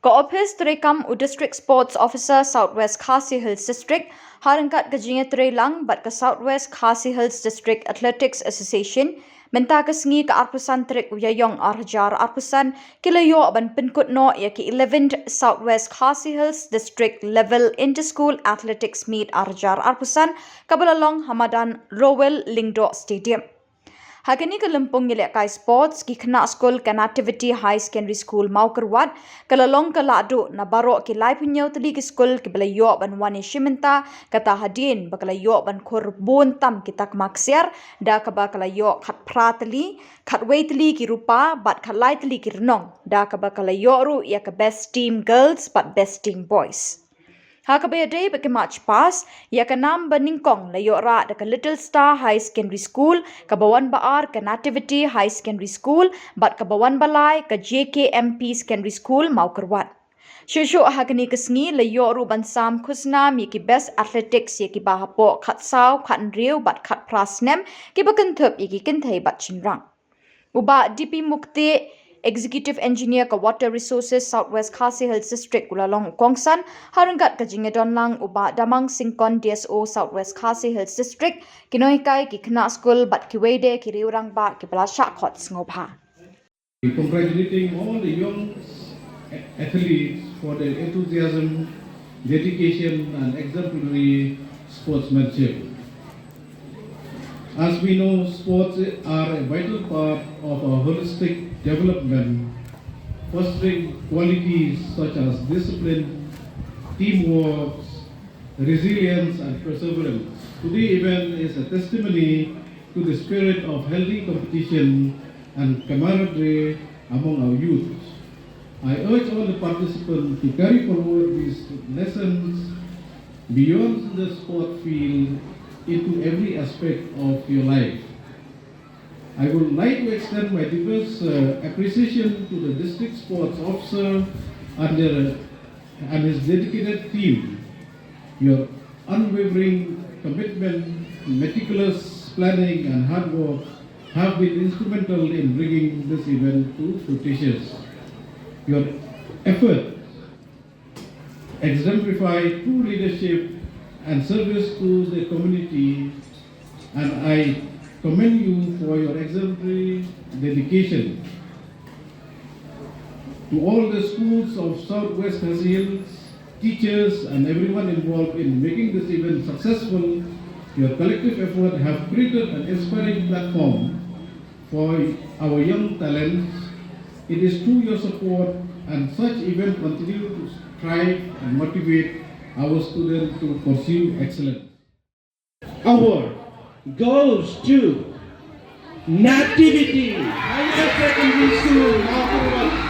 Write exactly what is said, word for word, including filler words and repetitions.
Ka ophis treikam u District Sports Officer South West Khasi Hills District, ha ryngkat ka jingïatreilang bad ka South West Khasi Hills District Athletics Association, mynta ka sngi ka arphew san tarik u Ïaïong ar hajar arphew san, ki la ïoh ban pynkut noh ïa ki eleventh South West Khasi Hills District Level Inter-School Athletics Meet ar hajar arphew san, kaba la long ha madan Rowell Lyngdoh Stadium. Ha kane ka lympung ïalehkai sports, ki khynnah skul ka Nativity High Secondary School Mawkyrwat, ka la long ka lahduh na baroh ki laiphew hynñiew tylli ki skul kiba la ïoh ban wan ïashim bynta, kata hadien ba ka la ïoh ban khur bun tam ki takma ksiar, da kaba ka la ïoh khatphra tylli, khatwei tylli ki rupa, bad khatlai tylli ki rnong, da kaba ka la ïoh ruh ïa ka Best Team Girls bad Best Team Boys. Ha kaba ïadei bad ki march past, ïa ka nam ba nyngkong la ïoh rah da ka Little Star High Secondary School, kaba wan ba ar ka Nativity High Secondary School, bad kaba wan ba lai ka J K M P Secondary School Mawkyrwat. Shuh shuh ha kane ka sngi la ïoh ruh ban sam khusnam ïa ki Best Athletics ïa kiba hapoh khatsaw, khathynriew bad khatphra snem, kiba kynthup ïa ki kynthei bad shynrang. U Bah D P Mukte, Executive Engineer ka Water Resources South West Khasi Hills District, u la long u kongsan, ha ryngkat ka jingïadonlang u Bah Damang Syngkon, D S O South West Khasi Hills District, ki nonghikai, ki khynnah skul bad kiwei de ki riew rangbah kiba la shah khot sngewbha. Congratulating all the young athletes for their enthusiasm, dedication, and exemplary sportsmanship. As we know, sports are a vital part of our holistic development, fostering qualities such as discipline, teamwork, resilience, and perseverance. Today's event is a testimony to the spirit of healthy competition and camaraderie among our youth. I urge all the participants to carry forward these lessons beyond the sport field into every aspect of your life. I would like to extend my deepest uh, appreciation to the district sports officer and, their, and his dedicated team. Your unwavering commitment, meticulous planning, and hard work have been instrumental in bringing this event to fruition. Your effort exemplify true leadership and service to the community, and I commend you for your exemplary dedication. To all the schools of South West Khasi Hills, teachers, and everyone involved in making this event successful, your collective effort have created an inspiring platform for our young talents. It is through your support and such events continue to strive and motivate our students to pursue excellence. Award goes to Nativity Higher Secondary School, Mawkyrwat.